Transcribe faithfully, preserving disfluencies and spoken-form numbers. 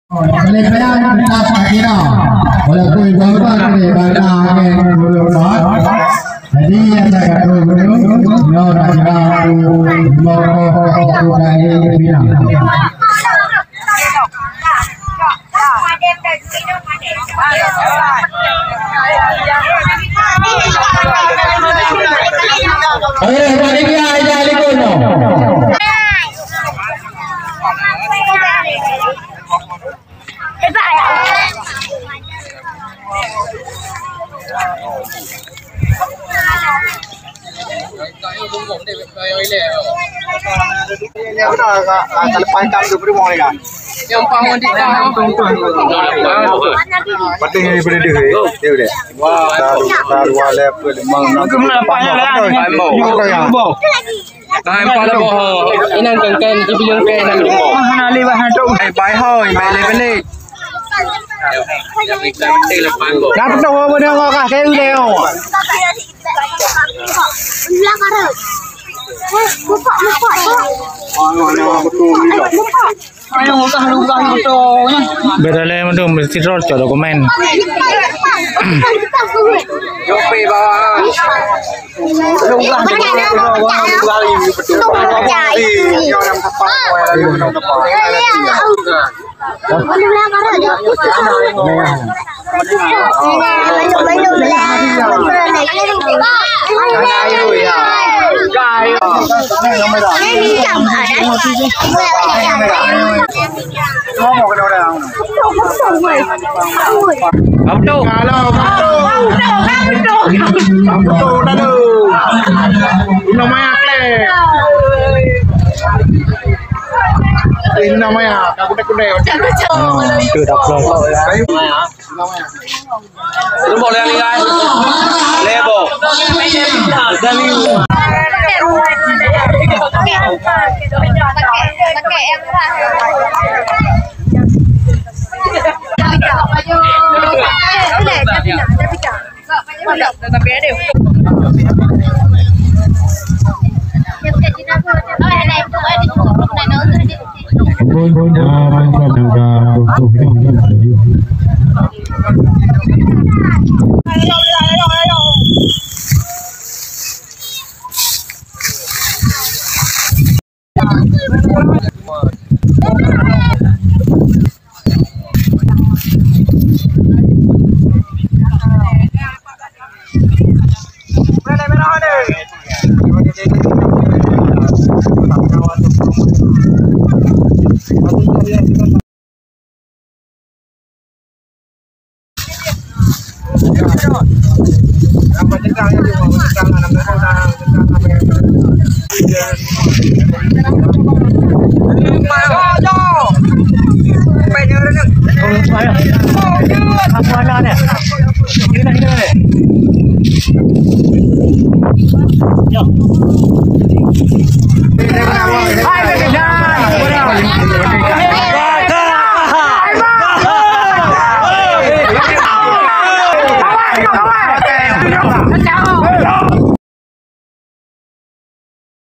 Oleh payah kita sakira, walaupun gambar dari bangsa yang buruk. Jadi, ya, saya kata, nyoe sakira aku mau aku dari Minang. Oke, panitia, ya, ikut, no. Pateng yang daripada deh, dia deh. Baru, baru ada apa, limang, enam. Mungkin mana apa yang lain? Limang. Hai, empat lah boh. Inang kengken, jibileng ke inang jumbo. Mana lewat tu? Hai, bai hoi, bai leh balik. Dah betul, apa dia ngok kah? Saya udah ngok. Buka, buka, buka. Ayo, lugah, lugah, lugah, lugah. Beda lé mandum, mesti rot cok dokumen. Yopi bawah. Lugah, lugah, lugah, lugah, lugah. Abdu. Abdu, Abdu. Ina maya kle. Ina maya, ka kudai-kudai. Oh, tu dah plus. Ina maya. Leboh lé ninggai. Leboh.